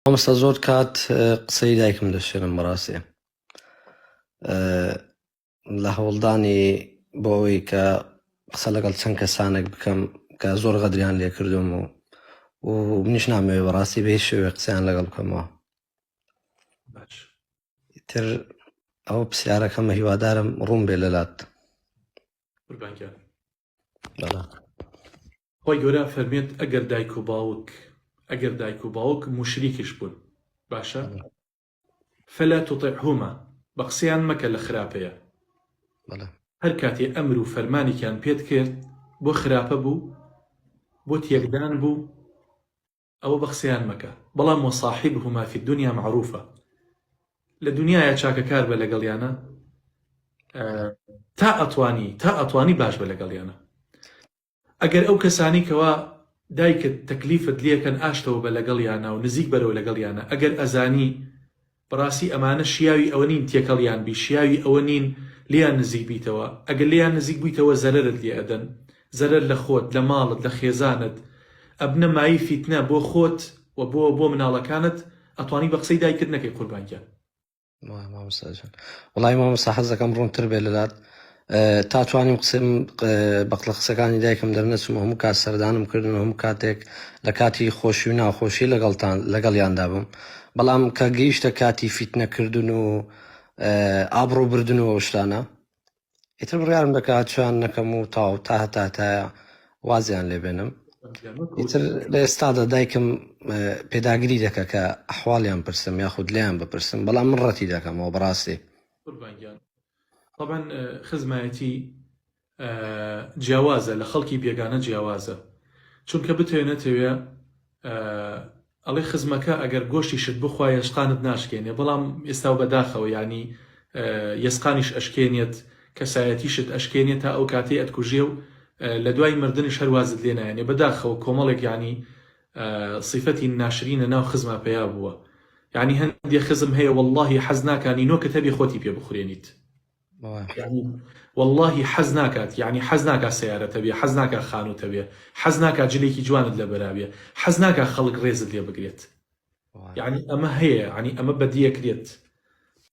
مامۆستا زۆر کات قسەی دایکم دەشێنم بەڕاستی لە هەوڵدانی بۆ ئەوەی کە قسە لەگەڵ چەند کەسانێک بکەم کە زۆر غەدریان لێکردوم و و منیش نامەوێ بەڕاستی بە هیچ شێوەیەک قسەیان لەگەڵ بکەمەوە باش ئیتر ئەوە پرسیارەکەمە هیوادارم ڕوون بێ لەلات. قوربان گیان. بەڵێ. خوای گەورە ئەفەرموێت ئەگەر دایک و باوک ئەگەر دایک و باوک موشریکیش بوون باشە فلا تطعهما بە قسەیان مەکە لە خراپەیە بەڵێ. هەر کاتێ ئەمر و فەرمانێکیان پێت کرد بۆ خراپە بوو بۆ تێکدان بوو ئەوە بە قسەیان مەکە بەڵام وصاحبهما فی الدنیا معروفا لە دنیایا چاکەکار بە لەگەڵیانە تا ئەتوانی تا ئەتوانی باش بە لەگەڵیانە ئەگەر ئەو کەسانی کەوا دایکت تەکلیفت لێکەن ئاشتەوە بە لەگەڵیانە و نزیک بەرەوە لەگەڵیانە ئەگەر ئەزانی بەڕاستی ئەمانە شیاوی ئەوە نین تێکەڵیان بی شیاوی ئەوە نین لێیان نزیک بیتەوە ئەگەر لێیان نزیک بویتەوە زەرەرت لێ ئەدەن زەرەر لە خۆت لە ماڵت لە خێزانت ئەبنە مایەی فیتنە بۆ خۆت و بۆ بۆ مناڵەکانت ئەتوانی بە قسەی دایکت نەکەی قوربان گیان. وایە مامۆستا جان وەڵی مامۆستا حەز دەکەم ڕوونتر بێ لەلات تا توانیم قسەم بەقلە قسەکانی دایکم دەرنەچم و هەموو کات سەردانم کردن و هەموو کاتێک لە کاتی خۆشی و ناخۆشی لەگەڵتان لەگەڵیاندا بووم بەڵام کە گەیشتە کاتی فیتنەکردن و ئابڕوو بردن و ئەو شتانە ئیتر بڕیارم دەکا چیان نەکەم و تاو تا هەتا هەتایە وازیان لێ بێنم ئیتر لە ئێستادا دایکم پێداگری دەکە کە ئەحواڵیان پرسم یاخود لێیان بپرسم بەڵام من ڕەتی دەکەمەوە بەڕاستی. قوربان گیان تەبعەن خزمایەتی جیاوازە لە خەڵکی بێگانە جیاوازە چونکە بتەوێ نەتەوێ ئەڵێ خزمەکە ئەگەر گۆشتیشت بخوا یەشقانت ناشکێنێ بەڵام ئێستا و بەداخەوە یانی یەسقانیش ئەشکێنێت کەسایەتیشت ئەشکێنێ تا ئەو کاتەی ئەتکوژێ و لە دوای مردنش هەر وازت لێ نایەنێ بەداخەوە کۆمەڵێک یانی سیفەتی ناشرینە ناو خزما پەیا بووە یانی هەندێ خزم هەیە وەڵڵاهی حەز ناکا نینۆکت هەبێ خۆتی پێ بخورێنیت یانی وەڵڵاهی حەز ناکات یانی حەز ناکا سەیارەت هەبێ حەز ناکا خانووت هەبێ حەز ناکا جلێکی جوانت لەبەرا بێ حەز ناکا خەڵک ڕێزت لێ بگرێت یانی ئەمە هەیە یانی ئەمە بەدیەکرێت.